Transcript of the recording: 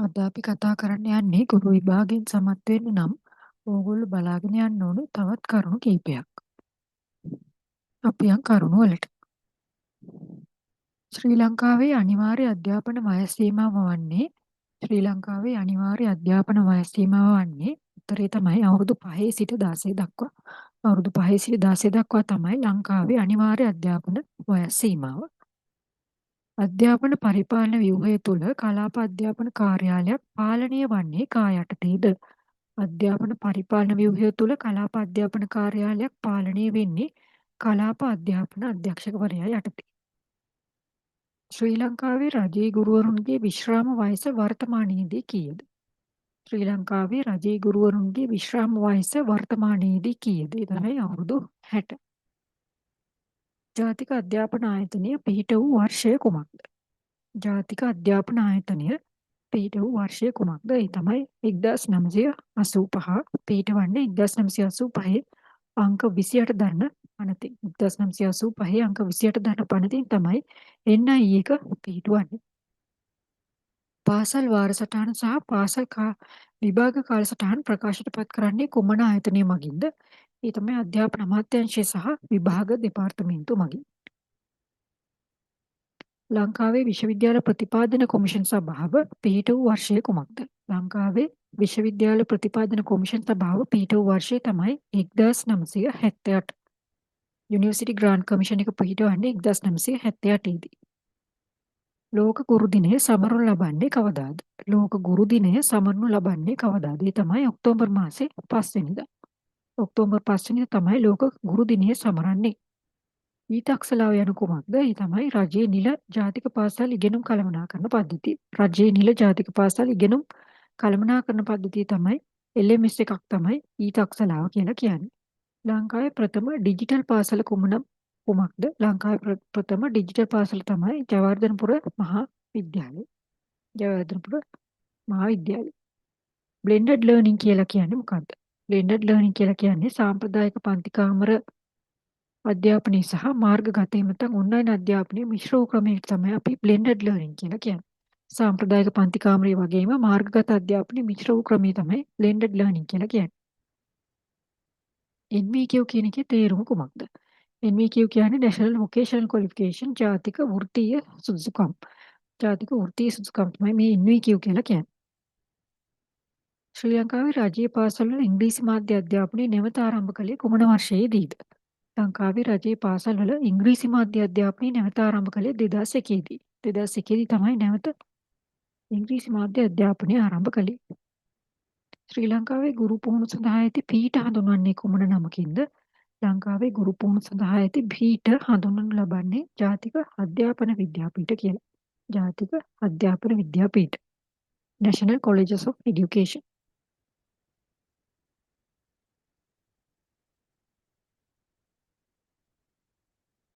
අද අපි කතා කරන්න යන්නේ ගුරු විභාගයෙන් සමත් වෙන්න නම් ඕගොල්ලෝ බලාගෙන යන්න ඕන තවත් කරුණු කීපයක්. අපි යන් කරුණු වලට. ශ්‍රී ලංකාවේ අනිවාර්ය අධ්‍යාපන වයස් සීමාව වන්නේ, ශ්‍රී ලංකාවේ අනිවාර්ය අධ්‍යාපන වයස් සීමාව වන්නේ උත්තරේ තමයි අවුරුදු 5 සිට 16 දක්වා. අවුරුදු 5 සිට 16 දක්වා තමයි ලංකාවේ අනිවාර්ය අධ්‍යාපන වයස් සීමාව. අධ්‍යාපන පරිපාලන ව්‍යුහය තුළ කලාප අධ්‍යාපන කාර්යාලයක් පාලනය වන්නේ කා යටතේද? අධ්‍යාපන පරිපාලන ව්‍යුහය තුළ කලාප අධ්‍යාපන කාර්යාලයක් පාලනය වෙන්නේ කලාප අධ්‍යාපන අධ්‍යක්ෂකවරයා යටතේ. ශ්‍රී ලංකාවේ රජයේ ගුරුවරුන්ගේ විශ්‍රාම වයස වර්තමානයේදී කීයද? ශ්‍රී ලංකාවේ රජයේ ගුරුවරුන්ගේ විශ්‍රාම වයස වර්තමානයේදී කීයද? ඒ තමයි අවුරුදු 60. ජාතික අධ්‍යාපන ආයතනය පිහිට වූ වර්ෂය කුමක්ද? ජාතික අධ්‍යාපන ආයතනය පිහිට වූ වර්ෂය කුමක්ද? ඒ තමයි 1985. පිහිටවන්නේ 1985 අංක 28 දරන පනතින්. 1985 අංක 28 දරන පනතින් තමයි NIE එක පිහිටුවන්නේ. පාසල් වාර සටහන සහ පාසල් විභාග කාලසටහන් ප්‍රකාශයට පත් කරන්නේ කුමන ආයතනය මගින්ද? ඒ තමයි අධ්‍යාපන අමාත්‍යාංශය සහ විභාග දෙපාර්තමේන්තුව මගින්. ලංකාවේ විශ්වවිද්‍යාල ප්‍රතිපාදන කොමිෂන් සභාව පිහිට වූ වර්ෂය කුමක්ද? ලංකාවේ විශ්වවිද්‍යාල ප්‍රතිපාදන කොමිෂන් සභාව පිහිට වූ වර්ෂය තමයි 1978. යුනිවර්සිටි ග්‍රාන්ට් කමිෂන් එක පිහිටවන්නේ 1978 දී. ලෝක ගුරු දිනය සමරනු ලබන්නේ කවදාද? ලෝක ගුරු දිනය සමරනු ලබන්නේ කවදාද? ඒ තමයි ඔක්තෝබර් මාසේ 5 වෙනිදා. ඔක්තෝබර් 5 වෙනිදා තමයි ලෝක ගුරු දිනය සමරන්නේ. ඊතක්සලාව යනු කුමක්ද? ඒ තමයි රජයේ නිල ජාතික පාසල් ඉගෙනුම් කළමනාකරන පද්ධතිය. රජයේ නිල ජාතික පාසල් ඉගෙනුම් කළමනාකරන පද්ධතිය තමයි LMS එකක් තමයි ඊතක්සලාව කියලා කියන්නේ. ලංකාවේ ප්‍රථම ඩිජිටල් පාසල කුමක්ද? ලංකාවේ ප්‍රථම ඩිජිටල් පාසල තමයි ජයවර්ධනපුර මහා විද්‍යාලය. ජයවර්ධනපුර මහා විද්‍යාලය. බ්ලෙන්ඩඩ් ලර්නින් කියලා කියන්නේ මොකක්ද? බ්ලෙන්ඩඩ් ලර්නින් කියලා කියන්නේ සාම්ප්‍රදායික පන්ති කාමර අධ්‍යාපනය සහ මාර්ගගත එහෙම නැත්නම් ඔන්ලයින් අධ්‍යාපනය මිශ්‍ර වූ ක්‍රමයකට තමයි අපි බ්ලෙන්ඩඩ් ලර්නින් කියලා කියන්නේ. සාම්ප්‍රදායික පන්ති කාමරය වගේම මාර්ගගත අධ්‍යාපනය මිශ්‍ර වූ ක්‍රමය තමයි බ්ලෙන්ඩඩ් ලර්නින් කියලා කියන්නේ. NVQ කියන එකේ තේරුම කුමක්ද? NVQ කියන්නේ National Vocational Qualification, ජාතික වෘත්තීය සුදුසුකම්. ජාතික වෘත්තීය සුදුසුකම් තමයි මේ NVQ කියලා කියන්නේ. ශ්‍රී ලංකාවේ රජයේ පාසල්වල ඉංග්‍රීසි මාධ්‍ය අධ්‍යාපනය නැවත ආරම්භ කළේ කුමන වර්ෂයේදීද? ලංකාවේ රජයේ පාසල්වල ඉංග්‍රීසි මාධ්‍ය අධ්‍යාපනය නැවත ආරම්භ කළේ 2001 දී. 2001 දී තමයි නැවත ඉංග්‍රීසි මාධ්‍ය අධ්‍යාපනය ආරම්භ කළේ. ශ්‍රී ලංකාවේ ගුරු පුහුණු සඳහා ඇති පීඨ හඳුන්වන්නේ කුමන නමකින්ද? ලංකාවේ ගුරු පුහුණු සඳහා ඇති පීඨ හඳුන්වනු ලබන්නේ ජාතික අධ්‍යාපන විද්‍යාපීඨ කියලා. ජාතික අධ්‍යාපන විද්‍යාපීඨ. National Colleges of Education.